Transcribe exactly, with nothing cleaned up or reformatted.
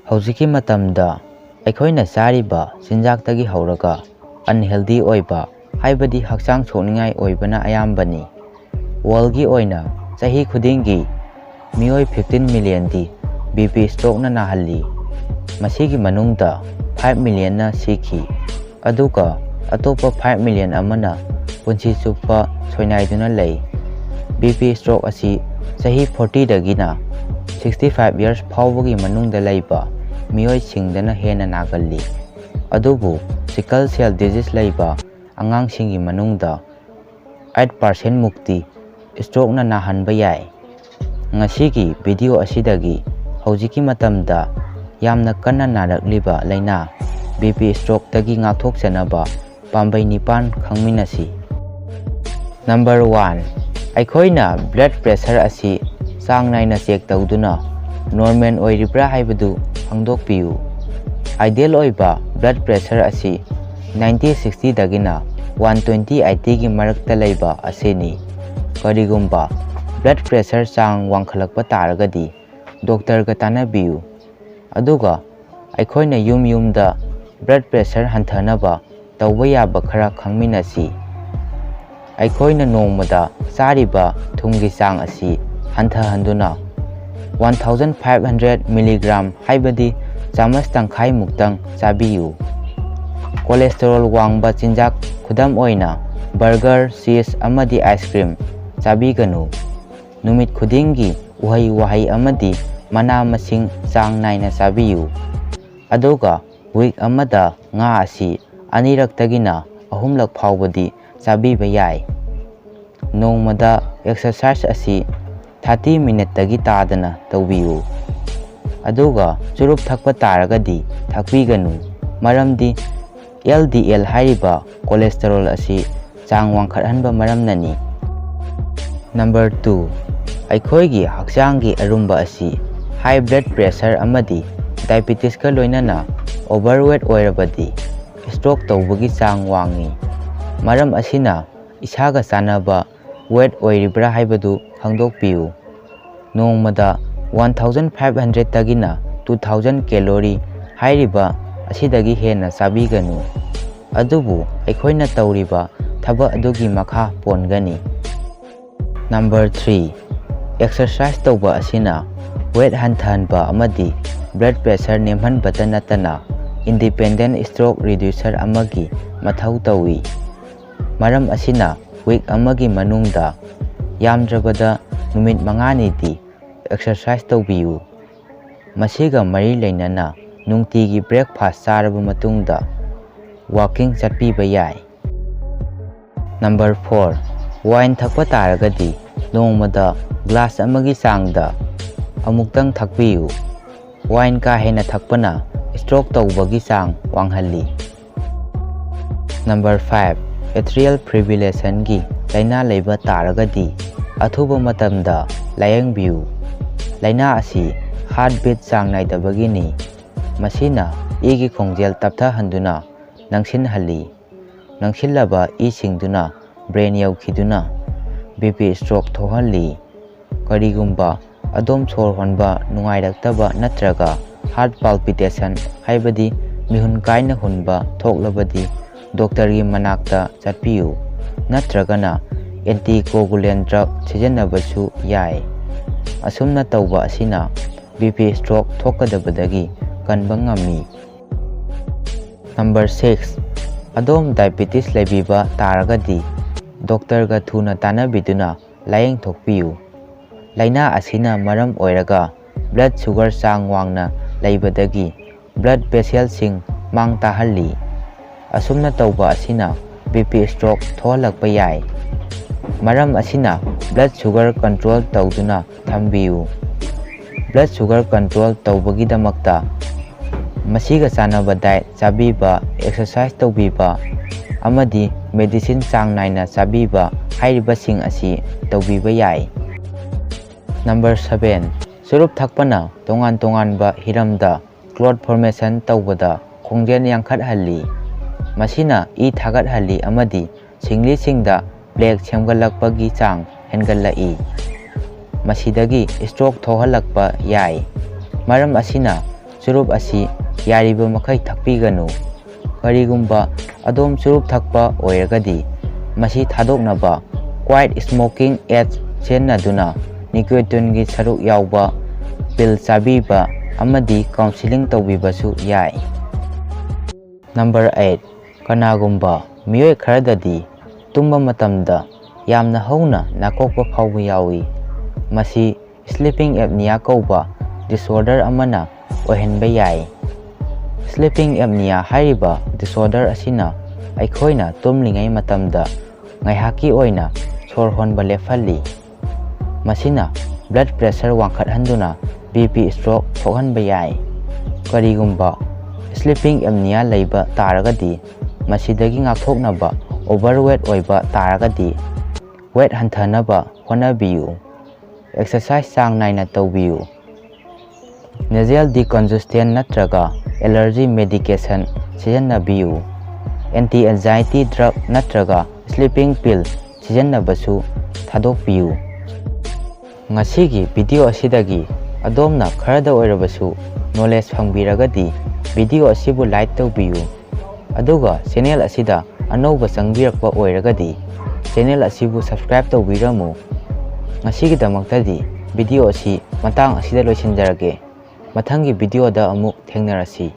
ꯍꯧꯖꯤꯛꯀꯤ ꯃꯇꯝꯗ ꯑꯩꯈꯣꯏꯅ ꯆꯥꯔꯤꯕ ꯆꯤꯟꯖꯥꯛꯇꯒꯤ ꯍꯧꯔꯒ unhealthy ꯑꯣꯏꯕ, ꯍꯥꯏꯕꯗꯤ ꯍꯛꯆꯥꯡ ꯁꯣꯛꯅꯤꯡꯉꯥꯏ ꯑꯣꯏꯕꯅ ꯑꯌꯥꯝꯕꯅꯤ꯫ Worldꯒꯤ ꯑꯣꯏꯅ ꯆꯍꯤ ꯈꯨꯗꯤꯡꯒꯤ ꯃꯤꯑꯣꯏ fifteen millionꯗꯤ B P strokeꯅ ꯅꯥꯍꯜꯂꯤ꯫ ꯃꯁꯤꯒꯤ ꯃꯅꯨꯡꯗ five millionꯅ ꯁꯤꯈꯤ꯫ ꯑꯗꯨꯒ ꯑꯇꯣꯞꯄ five million ꯑꯃꯅ ꯄꯨꯟꯁꯤ ꯆꯨꯞꯄ ꯁꯣꯏꯅꯥꯏꯗꯨꯅ ꯂꯩ꯫ B P stroke ꯑꯁꯤ ꯆꯍꯤ fortyꯗꯒꯤꯅ sixty five years ꯐꯥꯎꯕꯒꯤ ꯃꯅꯨꯡꯗ ꯂꯩꯕ ꯃꯤꯑꯣꯏꯁꯤꯡꯗꯅ ꯍꯦꯟꯅ ꯅꯥꯒꯜꯂꯤ꯫ ꯑꯗꯨꯕꯨ sickle cell disease ꯂꯩꯕ ꯑꯉꯥꯡꯁꯤꯡꯒꯤ ꯃꯅꯨꯡꯗ eight percent ꯃꯨꯛꯇꯤ strokeꯅ ꯅꯥꯍꯟꯕ ꯌꯥꯏ꯫ ꯉꯁꯤꯒꯤ video ꯑꯁꯤꯗꯒꯤ ꯍꯧꯖꯤꯛꯀꯤ ꯃꯇꯝꯗ ꯌꯥꯝꯅ ꯀꯟꯅ ꯅꯥꯔꯛꯂꯤꯕ ꯂꯥꯏꯅꯥ B P strokeꯇꯒꯤ ꯉꯥꯛꯊꯣꯛꯆꯅꯕ ꯄꯥꯝꯕꯩ ꯅꯤꯄꯥꯟ ꯈꯪꯃꯤꯟꯅꯁꯤ꯫ Number one, ꯑꯩꯈꯣꯏꯅ blood pressure ꯑꯁꯤ ꯆꯥꯡ ꯅꯥꯏꯅ check ꯇꯧꯗꯨꯅ normal ꯑꯣꯏꯔꯤꯕ꯭ꯔꯥ ꯍꯥꯏꯕꯗꯨ ꯈꯪꯗꯣꯛꯄꯤꯌꯨ꯫ Ideal ꯑꯣꯏꯕ blood pressure ꯑꯁꯤ ninety sixtyꯗꯒꯤꯅ one twenty eightyꯒꯤ ꯃꯔꯛꯇ ꯂꯩꯕ ꯑꯁꯤꯅꯤ꯫ ꯀꯔꯤꯒꯨꯝꯕ blood pressure ꯆꯥꯡ ꯋꯥꯡꯈꯠꯂꯛꯄ ꯇꯥꯔꯒꯗꯤ doctorꯒ ꯇꯥꯟꯅꯕꯤꯌꯨ꯫ ꯑꯗꯨꯒ ꯑꯩꯈꯣꯏꯅ ꯌꯨꯝ ꯌꯨꯝꯗ blood pressure ꯍꯟꯊꯅꯕ ꯇꯧꯕ ꯌꯥꯕ ꯈꯔ ꯈꯪꯃꯤꯟꯅꯁꯤ꯫ ꯑꯩꯈꯣꯏꯅ ꯅꯣꯡꯃꯗ ꯆꯥꯔꯤꯕ ꯊꯨꯝꯒꯤ ꯆꯥꯡ ꯑꯁꯤ ꯍꯟꯊꯍꯟꯗꯨꯅ one thousand five hundred milligram, ꯍꯥꯏꯕꯗꯤ ꯆꯥꯃꯁ ꯇꯪꯈꯥꯏꯃꯨꯛꯇꯪ ꯆꯥꯕꯤꯌꯨ꯫ Cholesterol ꯋꯥꯡꯕ ꯆꯤꯟꯖꯥꯛ, ꯈꯨꯗꯝ ꯑꯣꯏꯅ burger, cheese ꯑꯃꯗꯤ ice cream ꯆꯥꯕꯤꯒꯅꯨ꯫ ꯅꯨꯃꯤꯠ ꯈꯨꯗꯤꯡꯒꯤ ꯎꯍꯩ ꯋꯥꯍꯩ ꯑꯃꯗꯤ ꯃꯅꯥ ꯃꯁꯤꯡ ꯆꯥꯡ ꯅꯥꯏꯅ ꯆꯥꯕꯤꯌꯨ꯫ ꯑꯗꯨꯒ week ꯑꯃꯗ ꯉꯥ ꯑꯁꯤ ꯑꯅꯤꯔꯛꯇꯒꯤꯅ ꯑꯍꯨꯝꯂꯛ ꯐꯥꯎꯕꯗꯤ ꯆꯥꯕꯤꯕ ꯌꯥꯏ꯫ ꯅꯣꯡꯃꯗ exercise ꯑꯁꯤ thirty minuteꯇꯒꯤ ꯇꯥꯗꯅ ꯇꯧꯕꯤꯌꯨ꯫ ꯑꯗꯨꯒ ꯆꯨꯔꯨꯞ ꯊꯛꯄ ꯇꯥꯔꯒꯗꯤ ꯊꯛꯄꯤꯒꯅꯨ, ꯃꯔꯝꯗꯤ L D L ꯍꯥꯏꯔꯤꯕ cholesterol ꯑꯁꯤ ꯆꯥꯡ ꯋꯥꯡꯈꯠꯍꯟꯕ ꯃꯔꯝꯅꯅꯤ꯫ Number two, ꯑꯩꯈꯣꯏꯒꯤ ꯍꯛꯆꯥꯡꯒꯤ ꯑꯔꯨꯝꯕ ꯑꯁꯤ high blood pressure ꯑꯃꯗꯤ diabetesꯀ ꯂꯣꯏꯅꯅ overweight ꯑꯣꯏꯔꯕꯗꯤ stroke ꯇꯧꯕꯒꯤ ꯆꯥꯡ ꯋꯥꯡꯏ꯫ ꯃꯔꯝ ꯑꯁꯤꯅ ꯏꯁꯥꯒ ꯆꯥꯟꯅꯕ weight ꯑꯣꯏꯔꯤꯕ꯭ꯔꯥ ꯍꯥꯏꯕꯗꯨ ꯈꯪꯗꯣꯛꯄꯤꯌꯨ꯫ ꯅꯣꯡꯃꯗ one thousand five hundredꯇꯒꯤꯅ two thousand calorie ꯍꯥꯏꯔꯤꯕ ꯑꯁꯤꯗꯒꯤ ꯍꯦꯟꯅ ꯆꯥꯕꯤꯒꯅꯨ꯫ ꯑꯗꯨꯕꯨ ꯑꯩꯈꯣꯏꯅ ꯇꯧꯔꯤꯕ ꯊꯕꯛ ꯑꯗꯨꯒꯤ ꯃꯈꯥ ꯄꯣꯟꯒꯅꯤ꯫ Number three, exercise ꯇꯧꯕ ꯑꯁꯤꯅ weight ꯍꯟꯊꯍꯟꯕ ꯑꯃꯗꯤ blood pressure ꯅꯦꯝꯍꯟꯕꯇ ꯅꯠꯇꯅ independent stroke reducer ꯑꯃꯒꯤ ꯃꯊꯧ ꯇꯧꯏ꯫ ꯃꯔꯝ ꯑꯁꯤꯅ week ꯑꯃꯒꯤ ꯃꯅꯨꯡꯗ ꯌꯥꯝꯗ꯭ꯔꯕꯗ ꯅꯨꯃꯤꯠ ꯃꯉꯥꯅꯤꯗꯤ exercise ꯇꯧꯕꯤꯌꯨ꯫ ꯃꯁꯤꯒ ꯃꯔꯤ ꯂꯩꯅꯅ ꯅꯨꯡꯇꯤꯒꯤ breakfast ꯆꯥꯔꯕ ꯃꯇꯨꯡꯗ walking ꯆꯠꯄꯤꯕ ꯌꯥꯏ꯫ Number four, wine ꯊꯛꯄ ꯇꯥꯔꯒꯗꯤ ꯅꯣꯡꯃꯗ glass ꯑꯃꯒꯤ ꯆꯥꯡꯗ ꯑꯃꯨꯛꯇꯪ ꯊꯛꯄꯤꯌꯨ꯫ Wine ꯀꯥ ꯍꯦꯟꯅ ꯊꯛꯄꯅ stroke ꯇꯧꯕꯒꯤ ꯆꯥꯡ ꯋꯥꯡꯍꯜꯂꯤ꯫ Number five, atrial fibrillationꯒꯤ ꯂꯥꯏꯅꯥ ꯂꯩꯕ ꯇꯥꯔꯒꯗꯤ ꯑꯊꯨꯕ ꯃꯇꯝꯗ ꯂꯥꯌꯦꯡꯕꯤꯌꯨ꯫ ꯂꯥꯏꯅꯥ ꯑꯁꯤ heartbeat ꯆꯥꯡ ꯅꯥꯏꯗꯕꯒꯤꯅꯤ꯫ ꯃꯁꯤꯅ ꯏꯒꯤ ꯈꯣꯡꯖꯦꯜ ꯇꯞꯊꯍꯟꯗꯨꯅ ꯅꯪꯁꯤꯟꯍꯜꯂꯤ꯫ ꯅꯪꯁꯤꯜꯂꯕ ꯏꯁꯤꯡꯗꯨꯅ brain ꯌꯧꯈꯤꯗꯨꯅ B P stroke ꯊꯣꯛꯍꯜꯂꯤ꯫ ꯀꯔꯤꯒꯨꯝꯕ ꯑꯗꯣꯝ ꯁꯣꯔ ꯍꯣꯟꯕ ꯅꯨꯡꯉꯥꯏꯔꯛꯇꯕ ꯅꯠꯇ꯭ꯔꯒ heart palpitation ꯍꯥꯏꯕꯗꯤ ꯃꯤꯍꯨꯟ ꯀꯥꯏꯅ ꯍꯨꯟꯕ ꯊꯣꯛꯂꯕꯗꯤ doctorꯒꯤ ꯃꯅꯥꯛꯇ ꯆꯠꯄꯤꯌꯨ, ꯅꯠꯇ꯭ꯔꯒꯅ anticoagulant drug ꯁꯤꯖꯤꯟꯅꯕꯁꯨ ꯌꯥꯏ꯫ ꯑꯁꯨꯝꯅ ꯇꯧꯕ ꯑꯁꯤꯅ B P stroke ꯊꯣꯛꯀꯗꯕꯗꯒꯤ ꯀꯟꯕ ꯉꯝꯃꯤ꯫ Number six, ꯑꯗꯣꯝ diabetes ꯂꯩꯕꯤꯕ ꯇꯥꯔꯒꯗꯤ doctorꯒ ꯊꯨꯅ ꯇꯥꯟꯅꯕꯤꯗꯨꯅ ꯂꯥꯌꯦꯡꯊꯣꯛꯄꯤꯌꯨ꯫ ꯂꯥꯏꯅꯥ ꯑꯁꯤꯅ ꯃꯔꯝ ꯑꯣꯏꯔꯒ blood sugar ꯆꯥꯡ ꯋꯥꯡꯅ ꯂꯩꯕꯗꯒꯤ blood vesselꯁꯤꯡ ꯃꯥꯡ ꯇꯥꯍꯜꯂꯤ꯫ ꯑꯁꯨꯝꯅ ꯇꯧꯕ ꯑꯁꯤꯅ B P stroke ꯊꯣꯛꯍꯜꯂꯛꯄ ꯌꯥꯏ꯫ ꯃꯔꯝ ꯑꯁꯤꯅ blood sugar control ꯇꯧꯗꯨꯅ ꯊꯝꯕꯤꯌꯨ꯫ Blood sugar control ꯇꯧꯕꯒꯤꯗꯃꯛꯇ ꯃꯁꯤꯒ ꯆꯥꯟꯅꯕ diet ꯆꯥꯕꯤꯕ, exercise ꯇꯧꯕꯤꯕ ꯑꯃꯗꯤ medicine ꯆꯥꯡ ꯅꯥꯏꯅ ꯆꯥꯕꯤꯕ ꯍꯥꯏꯔꯤꯕꯁꯤꯡ ꯑꯁꯤ ꯇꯧꯕꯤꯕ ꯌꯥꯏ꯫ Number seven, ꯆꯨꯔꯨꯞ ꯊꯛꯄꯅ ꯇꯣꯉꯥꯟ ꯇꯣꯉꯥꯟꯕ ꯍꯤꯔꯝꯗ clot formation ꯇꯧꯕꯗ ꯈꯣꯡꯖꯦꯜ ꯌꯥꯡꯈꯠꯍꯜꯂꯤ꯫ ꯃꯁꯤꯅ ꯏ ꯊꯥꯒꯠꯍꯜꯂꯤ ꯑꯃꯗꯤ ꯁꯤꯡꯂꯤꯁꯤꯡꯗ plaque ꯁꯦꯝꯒꯠꯂꯛꯄꯒꯤ ꯆꯥꯡ ꯍꯦꯟꯒꯠꯂꯛꯏ꯫ ꯃꯁꯤꯗꯒꯤ stroke ꯊꯣꯛꯍꯜꯂꯛꯄ ꯌꯥꯏ꯫ ꯃꯔꯝ ꯑꯁꯤꯅ ꯆꯨꯔꯨꯞ ꯑꯁꯤ ꯌꯥꯔꯤꯕ ꯃꯈꯩ ꯊꯛꯄꯤꯒꯅꯨ꯫ ꯀꯔꯤꯒꯨꯝꯕ ꯑꯗꯣꯝ ꯆꯨꯔꯨꯞ ꯊꯛꯄ ꯑꯣꯏꯔꯒꯗꯤ, ꯃꯁꯤ ꯊꯥꯗꯣꯛꯅꯕ quiet smoking aid ꯁꯤꯖꯤꯟꯅꯗꯨꯅ nicotine ꯒꯤ ꯁꯔꯨꯛ ꯌꯥꯎꯕ pill ꯆꯥꯕꯤꯕ ꯑꯃꯗꯤ counselling ꯇꯧꯕꯤꯕꯁꯨ ꯌꯥꯏ꯫ Number eight, ꯀꯅꯥꯒꯨꯝꯕ ꯃꯤꯑꯣꯏ ꯈꯔꯗꯗꯤ ꯇꯨꯝꯕ ꯃꯇꯝꯗ ꯌꯥꯝꯅ ꯍꯧꯅ ꯅꯥꯀꯣꯛꯄ ꯐꯥꯎꯕ ꯌꯥꯎꯏ꯫ ꯃꯁꯤ sleeping apnea ꯀꯧꯕ disorder ꯑꯃꯅ ꯑꯣꯏꯍꯟꯕ ꯌꯥꯏ꯫ Sleeping apnea ꯍꯥꯏꯔꯤꯕ disorder ꯑꯁꯤꯅ ꯑꯩꯈꯣꯏꯅ ꯇꯨꯝꯂꯤꯉꯩ ꯃꯇꯝꯗ ꯉꯥꯏꯍꯥꯛꯀꯤ ꯑꯣꯏꯅ ꯁꯣꯔ ꯍꯣꯟꯕ ꯂꯦꯞꯍꯜꯂꯤ꯫ ꯃꯁꯤꯅ blood pressure ꯋꯥꯡꯈꯠꯍꯟꯗꯨꯅ B P stroke ꯊꯣꯛꯍꯟꯕ ꯌꯥꯏ꯫ ꯀꯔꯤꯒꯨꯝꯕ sleeping apnea ꯂꯩꯕ ꯇꯥꯔꯒꯗꯤ, ꯃꯁꯤꯗꯒꯤ ꯉꯥꯛꯊꯣꯛꯅꯕ overweight ꯑꯣꯏꯕ ꯇꯥꯔꯒꯗꯤ weight ꯍꯟꯊꯅꯕ ꯍꯣꯠꯅꯕꯤꯌꯨ꯫ Exercise ꯆꯥꯡ ꯅꯥꯏꯅ ꯇꯧꯕꯤꯌꯨ꯫ Nasal decongestant ꯅꯠꯇ꯭ꯔꯒ allergy medication ꯁꯤꯖꯤꯟꯅꯕꯤꯌꯨ꯫ Anti anxiety drug ꯅꯠꯇ꯭ꯔꯒ sleeping pill ꯁꯤꯖꯤꯟꯅꯕꯁꯨ ꯊꯥꯗꯣꯛꯄꯤꯌꯨ꯫ ꯉꯁꯤꯒꯤ video ꯑꯁꯤꯗꯒꯤ ꯑꯗꯣꯝꯅ ꯈꯔꯗ ꯑꯣꯏꯔꯕꯁꯨ knowledge ꯐꯪꯕꯤꯔꯒꯗꯤ video ꯑꯁꯤꯕꯨ like ꯇꯧꯕꯤꯌꯨ꯫ ꯑꯗꯨꯒ channel ꯑꯁꯤꯗ ꯑꯅꯧꯕ ꯆꯪꯕꯤꯔꯛꯄ ꯑꯣꯏꯔꯒꯗꯤ channel ꯑꯁꯤꯕꯨ subscribe ꯇꯧꯕꯤꯔꯝꯃꯨ꯫ ꯉꯁꯤꯒꯤꯗꯃꯛꯇꯗꯤ video ꯑꯁꯤ ꯃꯇꯥꯡ ꯑꯁꯤꯗ ꯂꯣꯏꯁꯤꯟꯖꯔꯒꯦ꯫ ꯃꯊꯪꯒꯤ video ꯗ ꯑꯃꯨꯛ ꯊꯦꯡꯅꯔꯁꯤ꯫